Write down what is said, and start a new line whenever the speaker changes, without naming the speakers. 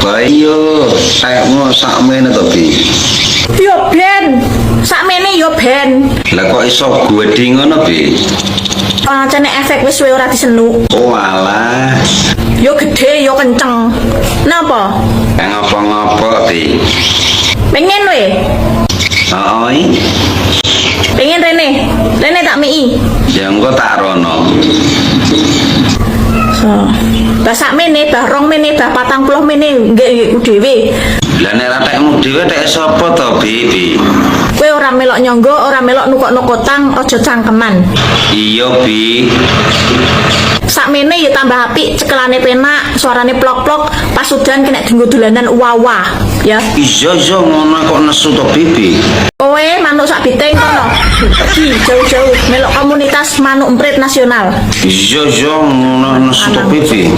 Lah iya, tekmu sakmene to, Bi?
Yo ben, sakmene yo ben.
Lah kok iso gedhe ngono, Bi?
Pancene efek wis suwe ora disenuk.
Oh alah,
Yo gede yo kenceng. Napa?
Ngopo-ngopo, Bi?
Pengen we?
Oh, i.
Pengen rene. Rene tak mii.
Ya engko tak rono.
So. Bah sakmene, bah 2 mene, bah 40 mene nggih ku dhewe.
Lah nek ra tekmu dhewe tek sapa to, Bi? Bi?
Kowe ora melok nyangga, ora melok nukok-nukok tang, aja cangkeman.
Iya, Bi.
Sakmene ya tambah apik, cekelane penak, suarane plok-plok, pas udan kena dienggo dolanan wawa, ya.
Iya ngono kok nesu to, Bi, Bi?
Kowe manuk sak biting kono. Pergi jauh-jauh melok komunitas manuk emprit nasional.
Iya ngono nesu to, Bi, Bi?